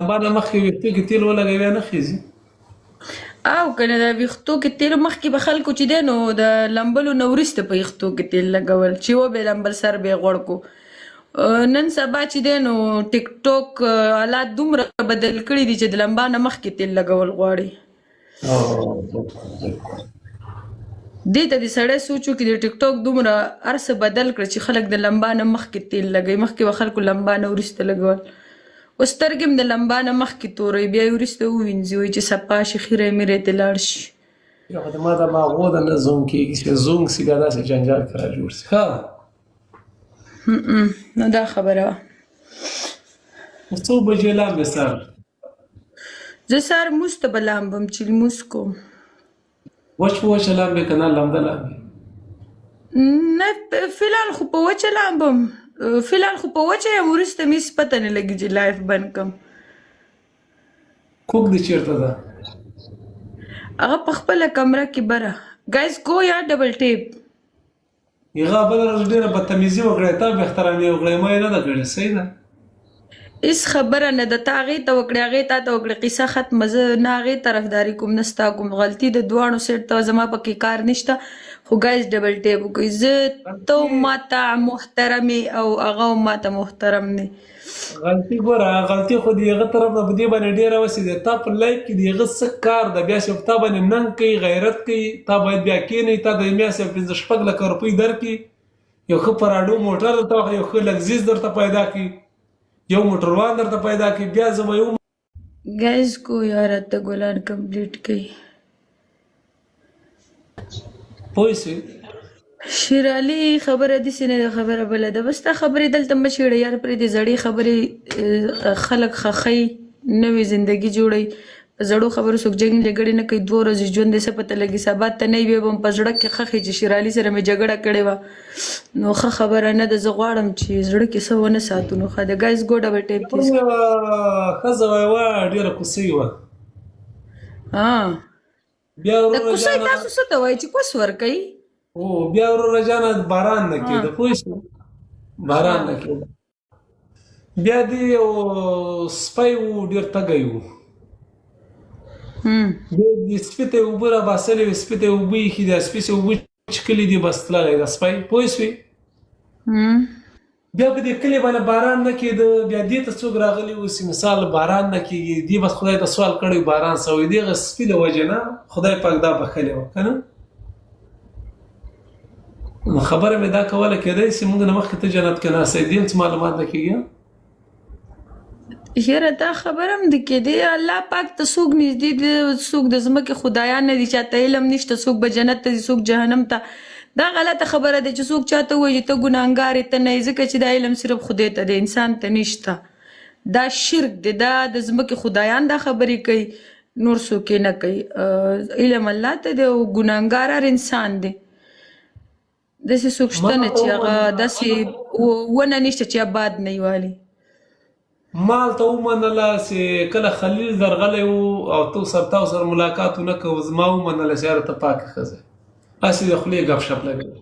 لمبا نه مخکې ویښتو کې تیل ولګوي بیا نه خیزي. او کنه د ویښتو کې تیل مخکې به خلکو چې دی نو د لمبلو نه وروسته په ویښتو کې تیل لګول چې وبه لمبل سر به یې غوړ کو. نن سبا چې دی نو ټیک ټاک حالات دومره بدل کړي دي چې د لمبا نه مخکې تیل لګول غواړي. دې ته دې سړی سوچ وکړي، د ټیک ټاک دومره هر څه بدل کړ چې خلک د لمبا نه مخکې تیل لګوي. مخکې به خلکو لمبا نه وروسته لګول، اوس سترګې هم د لمبا نه مخکې توروي، بیا یې وروسته ووینځي، وایي چې صفا شي، خیره میره ترې لاړ شي. یو خو د ما د ماغو د نه زونګ کېږي چې زونګ سي بیا داسې جنجال کې را جوړ سي. ښه نو دا خبره وه. څو بجې لامبې سر؟ زه سهار لمونځ ته به لامبم چې لمونځ کوم. وچ په وچه لامبې که نه لمده لامبې؟ نه، فلحال خو په وچه لامبم، فلحال خو په وچه یم، وروسته مې هېڅ پته نه لګي چې لایف بند کړم. کوک دې چېرته ده؟ هغه په خپله کمره کې بره. ګایز ګو یا ډبل ټیپ. هغه بله ورځ ډېره بدتمیزي وکړه، تا بې احترامي وکړه، ما یې نه ده کړې، صحیح ده. هیڅ خبره نه ده، تا هغې ته وکړې، هغې تا ته وکړې، قصه ختمه. زه نه هغې طرفداري کوم نه ستا کوم، غلطي د دواړو سیټ ته، زما پکې کار نشته. خو ګایز ډبل ټیپ وکړئ، زه ته هم ماته محترم یې او هغه هم ماته محترم دی. غلطي ګوره، غلطي خو د هغه طرف نه په دې باندې ډېره وسې ده، تا په لایف کې د هغه څه کار ده؟ بیا چې په تا باندې ننګ کوي، غیرت کوي، تا باید بیا کېنوي، تا د میا صاحب پنځه شپږ لکه روپۍ درکړي، یو ښه پراډو موټر درته واخلي، یو ښه لګزیز درته پیدا کړي، یو موټروان درته پیدا کړي، بیا زه به یو ګایز کو یار ته ګلان کمپلیټ کړئ. پوه شوې؟ شیرعلي خبره داسې نه ده، خبره بله ده. بس دا خبرې دلته مه چېړه یار، پرېږدې زړې خبرې خلک ښخوي، نوې زندګي جوړوي. په زړو خبرو څوک جنګ جګړې نه کوي. دوه ورځې ژوند دی، څه پته لګي سبا ته نه وي، بیا به هم په زړه کې ښخې چې شیرعلي سره مې جګړه کړې وه. نو ښه خبره نه ده، زه غواړم چې زړه کې څه ونه ساتو نو ښه ده. ګایز ګو ډبل ټیپ پلیز. ښځه وه ډېره کوسۍ وه. ها بیا د وروره کوسۍ جانه تاسو څه ته وایي چې کوس ورکوي؟ او بیا وروره جانه باران نه کېده، پوه شوې؟ باران نه کېده. بیا دی یو سپی و، ډېر تږی و. بیا دې سپي ته یې اوبه راباسلې وې، سپي ته یې اوبه ایښي دي، سپي چې اوبه چکلي دي، بس تللی دا سپی، پوه شوې؟ بیا په دې کلي باندې باران نه کېده. بیا دې ته څوک راغلي وو چې مثال باران نه کېږي، دې بس خدای ته سوال کړی، باران سوی دی. هغه سپي له وجې نه خدای پاک دا بښلې وه که نه؟ نو خبره مې دا کوله، کېدای شي موږ نه مخکې ته جنت کې ناست یې، دې هم څه معلومات نه کېږي. یاره دا خبره هم د کېدی، الله پاک ته څوک نږدې دي، څوک د ځمکې خدایان نه دي، چاته علم نشته څوک به جنت ته ځي څوک جهنم ته. دا غلطه خبره ده چې څوک چاته ووایي چې ته ګناهګار یې ته نه یې، ځکه چې دا علم صرف خدای ته دی، انسان ته نشته. دا شرک دی، دا د ځمکې خدایان دا خبرې کوي، نور څوک یې نه کوي. علم الله ته دی او ګناهګار هر انسان دی. داسې څوک شته نه چې هغه داسې ونه نشته چې آباد نه والي. مال ته ومنله چې کله خلیل درغلی وو او تو سره تاسو سره ملاقات ونه کړ، زما ومنله چې یاره ته پاکه ښځه هسې د خولې ګپ شپ لګوي.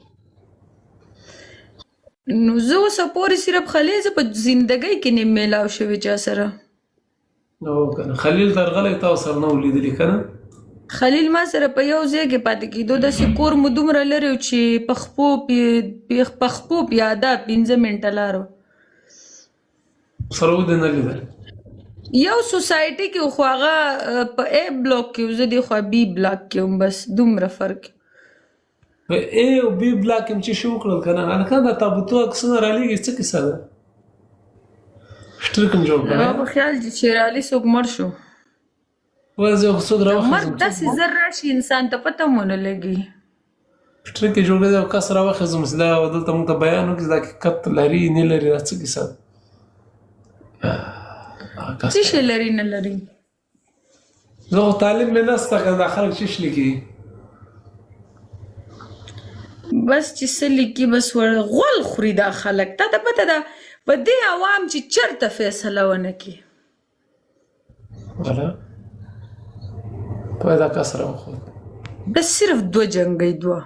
نو زه اوسه پورې صرف خلیل، زه په زندګۍ کې نیم میلاو شوې چا سره. نو کنه خلیل درغلی تاسو سره نه ولیدلی کنه؟ خلیل ما سره په یو ځای کې پاتې کېدو، داسې کور مو دومره لرې و چې په خپو په خپو پیاده 5 منټه لار وه. سره ودې نه لیدل؟ یو سوسایټي کې خو هغه په ای بلاک کې و، زه دې خوا بی بلاک کې وم، بس دومره فرق. په ای او بی بلاک کې چې شو وکړل کنه هلکان دا تابوتو عکسونه رالیږي، څه کیسه ده؟ شټرک هم جوړ کړی. زما په خیال چې شیرعلي څوک مړ شو. وایي زه خو څوک راوخېږم. مرګ داسې زر راشي انسان ته پته هم ونه لګي. شټرک یې جوړ کړی، یو کس راوخېږم چې دا دلته موږ ته بیان وکړي دا حقیقت لري نه لري، دا څه کیسه ده؟ څه شی لري نه لري؟ زه خو طالب مې نسته که دا خلک چش لیکي. بس چې څه لیکي بس ور غول خوري دا خلک. تا ته پته ده په دې عوام چې چرته فیصله ونه کړي. ولا پیدا کس راوخوت. دا صرف دوه جنګي دوه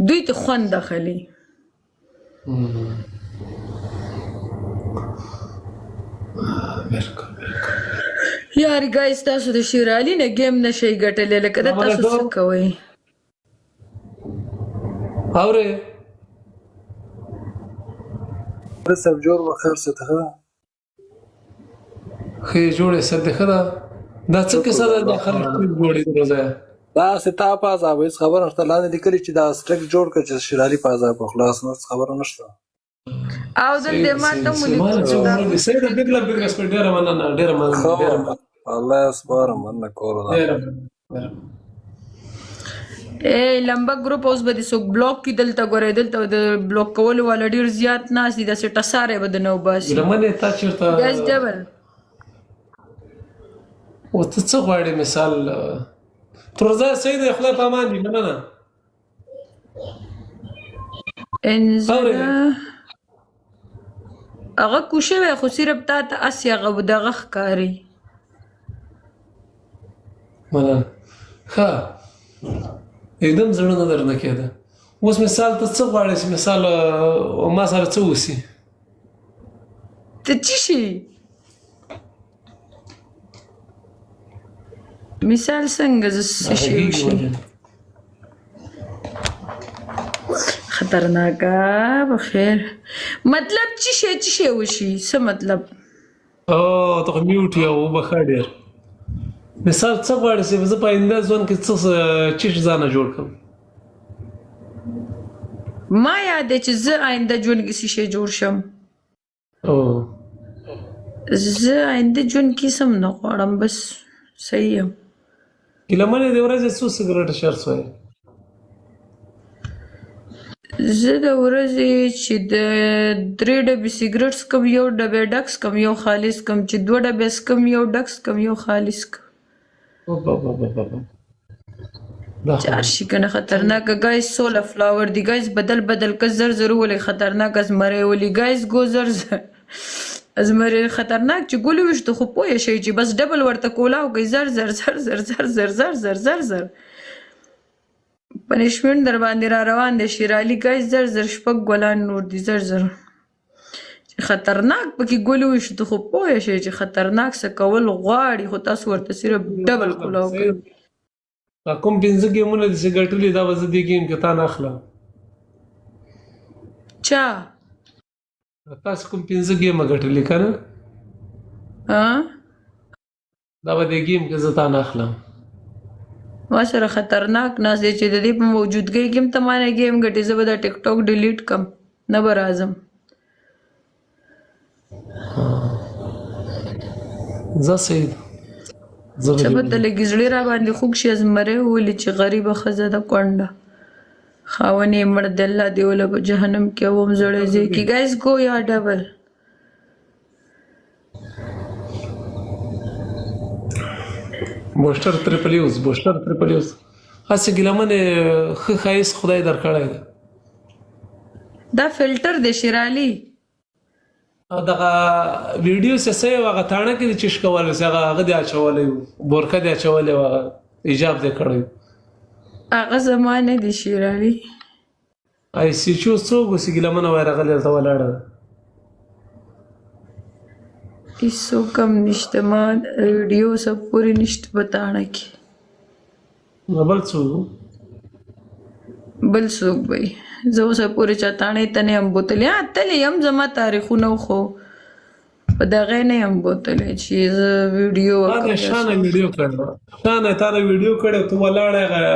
دوی ته خوند اخلي. بالکل بالکل. یار ګایز، تاسو د شیرعلی نه ګیم نشئ ګټلی، لکه دا تاسو څه کوئ؟ اورې؟ صاحب، جوړ بخیر څه ته؟ ښه جوړې سر دې ښه ده. دا څه شکر قصه ده؟ الله. دا خلک ټول جوړې دي روزه. دا ستا په عذاب هیڅ خبره نشته. لاندې لیکلي چې دا سټریک جوړ کړ چې شیرعلي په عذاب خلاص، نو څه خبره نشته. او صحیح دلته ده، ما صحیح ته ده، مو صحیح. ما لیکلي نه چې څه دا عمر دي. صحیح ده، بګ لا بګ رسپیکټ. ډېره مننه، ډېره مننه. ښه. ډېره مننه. الله یې سپارم، مننه کولو ده. ډېره مننه، ډېره مننه. ای لمبه ګروپ، اوس به دې څوک بلاک کړي. دلته ګورئ، دلته د بلاک کولو والا ډېر زیات ناست دي، داسې ټساری به درنه وباسي. ګیلهمنې، تا چېرته ګایز، ډبل. او ته څه غواړې؟ مثال ترزه. صحیح دی، خدای په امان دي، مننه. اورې؟ انزله هغه کوشوي، خو صرف تا ته اس هغه دغه ښکاري. مننه. ښه، اکدم زړه نه درنه کېده. اوس مثال ته څه غواړې چې مثال ما سره څه وسی؟ ته چی شي؟ مثال څنګه زه څه دا شي غږیږي وشي؟ ولې؟ خطرناکه بخیر. مطلب چی شي، چی شي وشي، څه مطلب؟ او ته خو میوټ یې، وبخښه ډېر. مثال څه غواړې چې زه په آینده ژوند کې څه چی ځانه جوړ کړم؟ ما یاد دی چې زه آینده ژوند کې څه شی جوړ شم. او زه آینده ژوند کې سم نه غواړم، بس صحیح یم. ګیلهمنې، د ورځې څو سګرټ چرس وایې؟ زه د ورځې چې د درې ډبې سګرټ څکم، یو ډبې ډک څکم، یو خالي څکم. چې دوه ډبې څکم، یو ډک څکم، یو خالي څکم. بابا، دا خو چار شي کنه. خطرناک ګایز، 16 فلاور دی ګایز. بدل بدل که زر زر ولې. خطرناک زمری ولي ګایز، ګو زر زر زمری. خطرناک چې ګل وشته، خو پوه شئ چې بس ډبل ورته کولاو کوي. زر زر زر زر زر زر زر زر زر زر. پنشمنټ در باندې را روان دی شیرعلی. ګایز، زر زر. شپږ ګلان نور دي. زر زر. چې خطرناک پکې ګل وشته، خو پوه شئ چې خطرناک څه کول غواړي، خو تاسو ورته صرف ډبل کولاو کوي. دا کوم پنځه ګیمونه دي چې ګټلي، دا به زه دې ګیم کې تا نه اخلم. چا؟ تاسو کوم پنځه ګیمه ګټلي که نه؟ ها. دا به دې ګیم کې زه تا نه اخلم. ما سره خطرناک ناست دی چې د دې په موجودګۍ کې هم ته ما نه ګیم ګټې. زه به دا ټیک ټاک ډیلیټ کم، نه به راځم. زه صحیح ده، زه به څه دې به ته لږ زړه را باندې خوږ شي. زمری ولي چې غریبه ښځه ده، کونډه، خاوند یې مړ دی، الله دې وله په جهنم کې وم زړی ځای کې. ګایز، ګو یا ډبل. بوسټر تریپل یوز، بوسټر تریپل یوز. هسې ګیلهمنې، ښه ښایست خدای درکړی دی. دا فلټر دی شیرعلی. او دغه ویډیو څه څه هغه تاڼه کې چې ښکول سي، هغه هغه دی اچولی وو، بورکه دی اچولې وه، هغه حجاب دی کړی وو. هغه زما نه دی شیرعلی. آی سی چو څوک اوس ګیلهمنه وای راغلی، هلته ولاړه ده. هیڅوک هم نشته. ما ویډیو سب پورې نشته په تاڼه کې. نو بل څوک وو؟ بل څوک به وي؟ زه اوسه پورې چا تاڼې ته نه یم بوتلې. ها، تلې یم، زما تاریخونه خو په دغه نه یم بوتلې چې زه ویډیو تا وکم د یا شانه څه. ویډیو کړې، شانه تا د ویډیو کړې، ته ولاړه هغه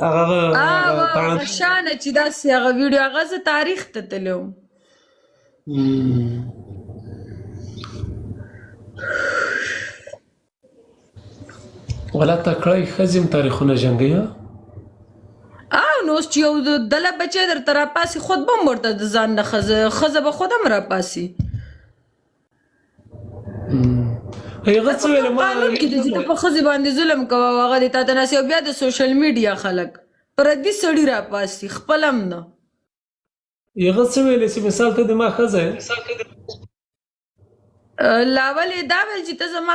هغه هغه تاڼه. هغه شانه چې داسې هغه ویډیو، هغه زه تاریخ ته تللی وم. ولا تکړه ښځې هم تاریخونه جنګوي ها؟ او نو اوس چې یو دله بچی درته راپاسي، خود به هم ورته د ځان نه ښځه ښځه به خود هم راپاسي. هغه څه په ویل کوم ما؟ قانون کې دی چې ته په ښځې باندې ظلم کوه او هغه دې تا ته ناست؟ او بیا د سوشل میډیا خلک پردي سړي راپاسي، خپل هم نه. هغه څه ویل چې مثال ته د ما ښځه یې؟ لاول یې دا ویل چې ته زما